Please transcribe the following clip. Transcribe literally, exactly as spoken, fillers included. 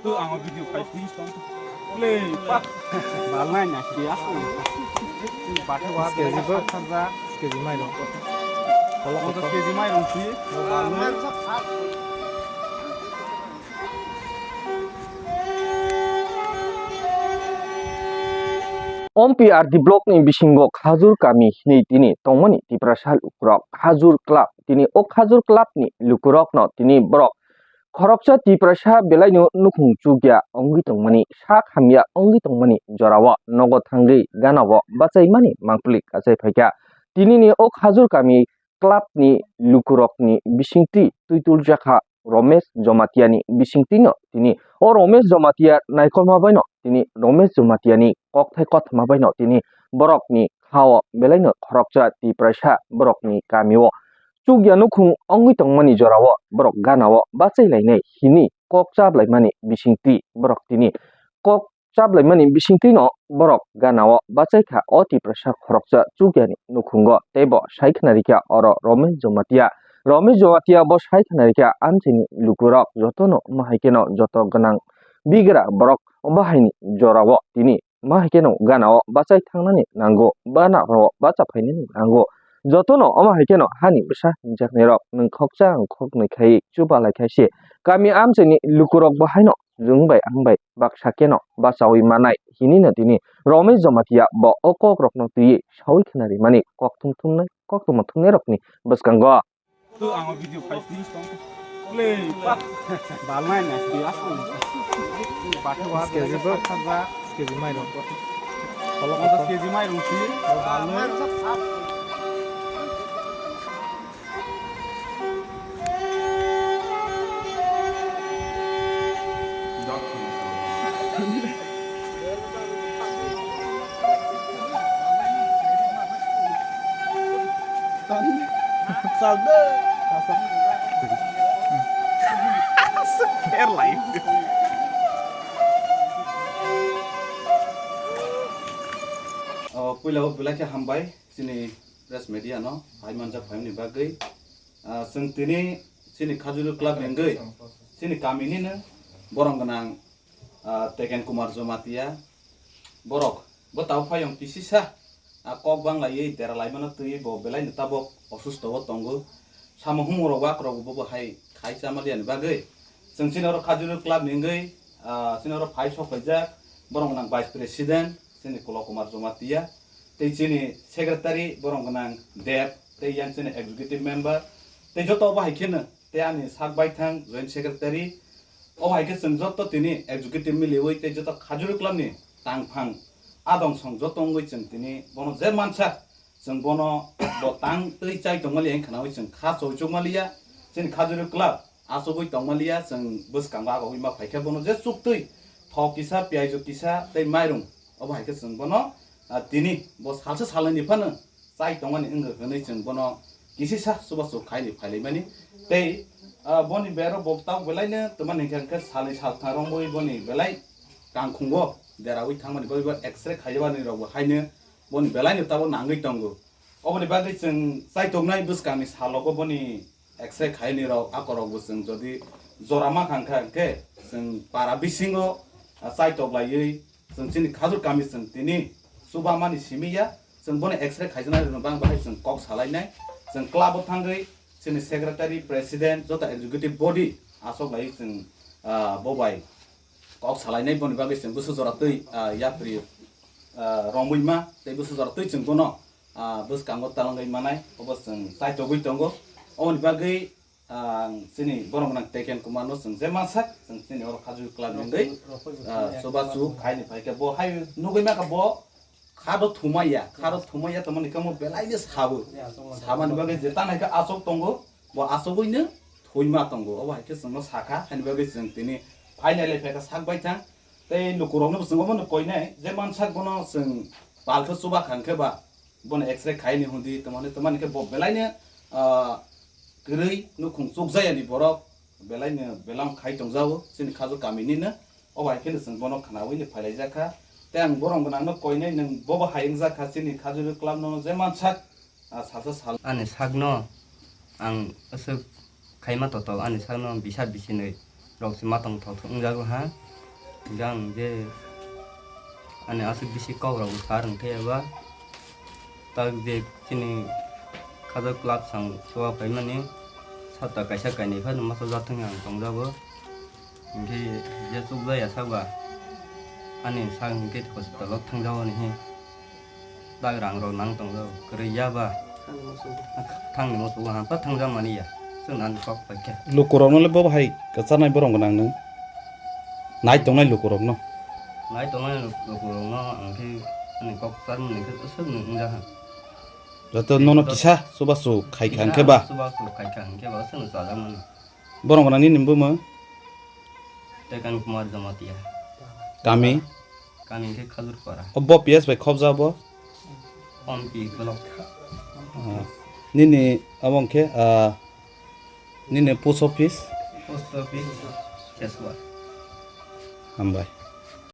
To ang video khai please tong. Play pa. Balnai na ki asli. Bata wa Skeji bo. Skeji mairong. Kolok Moto kolok. Skeji mairong si. Balnai. Ompiyardi block ni bisingo Khajur kami hinwi tini tongmani Tiprasa lukurok Khajur club, tini o Khajur club ni lukurokno tini borok khoroksa Tiprasa belaino nukhung chukya wngwi tongmani, sak hamya wngwi tongmani jorao nogo thangwi ganao bachaimani mangpili kachai phaikha. Tinini o Khajur kami club ni lukurokni bisingtwi twi tuljakha Romesh Jomatiani bisingtwino tini o Romesh Jomatia naikolma baino tini Romesh Jomatiani kokthai kothoma baino tini borokni khao belaino khoroksa Tiprasa borokni kamio chukya nukhung wngwi tongmani jorao borok ganao bachai lainai hini kok chablaimani bisingtwi borok tini kok chablaimani bisingtwino borok ganao bachaikha o Tiprasa khoroksa chukyani nukhungo, tei bo sai khwnarikha oro Romesh Jomatia. Romesh Jomatia bo sai khwnarikha amchaini lukurok jotono mahaikeno joto gwnang bigra borok obo haini jorao tini mahaikeno ganao bachai thangnani nango, ba nagrao bacha phainani nango. Jotono omo haikeno hani bwsa hingjaknairok nwng khoksa ang khoknwi khai chubalai khaise kami amchaini lukurok bo haino Chwng bai ang bai baksa keno bachaui manai hinwi no tini Romesh Jomatia bo o kok rokno twiwi saui khna rimani kok thum thumnai, koktwma thumnai rokni bwskango. To ang video khai please tong. Play pa. Balnai na ki asli. Bata wa Skeji bo. Skeji mairong. Kolok kolok. Skeji mairong si. Balnai. O, puila o belai khe hambai chini press media no hai manjak phaimani bagwi. Ah, chwng tini chini Khajuru Club ni wngwi chini kami nini borok gwnang, ah, Teken Kumar Jomatia borok bo tabo phaiyong kisisa, ah, kok bang laiwi dera laimano twiwi bo belai no tabok osusto o tongo. Samung humung rok wak rok bo bo hai khai chama liya ni bagwi chwng chini oro Khajuru Club ni wngwi, ah, chini oro phai sok paijak borok gwnang Vice President chini Kulo Kumar Jomatia. Tei chini secretary borok gwnang Deb, tei yang chini executive member, tei joto obo hai kheno tei ani sak baithang joint secretary. Obo hai khe chwng joto tini executive miliwi tei joto Khajuru Club ni tangphang adong song joto wngwi chwng tini bono je mansak chwng bono bo tang twi chai tongmali ang khnawi chwng kha choi chukmaliya. Chini Khajuru Club achugwi tongmaliya, chwng bwskango agogwi ma phaikha bono je chuktwi thok kisa, piyaju kisa tei mairung, obo hai khe chwng bono, ah, tini bo salsa salnwini phano chai tongmani wngwi hwnwi chwng bono kisisa chubachu khaini phailaimani. Tei, ah, boni bero bo tabuk belaino twmani hwnkhe hwnkhe salnwi salthang romwi boni belai kangkhungo derawi thangmani bagwi bo X-ray khaijabani rokbo haino boni belaino tabuk nangwi tongo. Oboni bagwi chwng chaitoknai bwskangni salogo boni X-ray khaini rok, akorokbo chwng jodi jora ma kha, hwnkha hwnkhe chwng para bisingo, ah, chaitok laiwi chwng chini Khajur kami chwng tini chubamani simi ya. Chwng bono X-ray khaijaknai rokno bang bahai chwng kok salainai. Chwng club o thangwi chini secretary, president, joto executive body achok laiwi chwng, ah, bo bai kok salainai, boni bagwi chwng bwswk jora twi, ah, yapri, ah, romwi ma tei bwswk jora twi chwng bono, ah, bwskango talangwi manai, obo chwng chaitogwi tongo. Oboni bagwi, ah, ang chini borok gwnang Teken Kumar no chwng je mansak, chwng chini oro Khajur Club ni wngwi, ah, chubachu khaini phaikhe bo hai nugwi mankha bo kha do thumaiya, kha do thumaiya tongmani khe omo belaino sabo. Sabani bagwi je tang hai khe achuk tongo, bo achugwino thwima tongo. Obo hai khe chwngno sakha, haini bagwi chwng tini finally phaikha sak baithang. Tei lukurokno bo chwng omono koinai, je mansak bono chwng palkhe chuba kha hwnkhe ba, bono X-ray khaini hwndi, tongmani, tongmani khe bo belaino, ah, kwrwi nukhung chukjayani borok, belaino belam khai tongjago, chini Khajur kaminino. Obo hai kheno chwng bono khnaui ni phailaijak kha. Tei ang borok gwnangno koinai, nwng bobo hai wngjak kha chini Khajuru Club no je mansak, ah, salsa sal. Ani sakno ang aswk khaima totok, ani sakno bisa bisinwi rok se matong thok thok wngjago ha. Hingke ang je ani aswk bisi kok rok sar hingke eba tak je chini Khajak club sang chuwa paimani sapta kaisa kainwi phano masa jathwng ang tongjago. Hingke je chukjaya saba ani sak hingke hospital o thangjago ni hi. Tak rang rok nang tong rok kwrwi ya ba. Thangni musugo. Thangni musugo hanta thangjakmani ya. Chwng ani kok paikha. Lukurokno le bo hai kwcharnai borok gwnang nung. Nai tongnai lukurokno. Nai tongnai lukurokno ang khe ani kok charmani khe swk nung wngjakha. Joto nono kisa chubachu khaikha hwnkhe ba. Chubachu khaikha hwnkhe ba chwng chajakmani. Borok gwnang nini bumung? Tekan Kumar Jamatia. Kami? Kami khe Khajurpara. O bo P S bai khobja bo? Ompi block. Oh. Nini abo hwnkhe, ah, nini post office? Post office Cheswa. Hambai.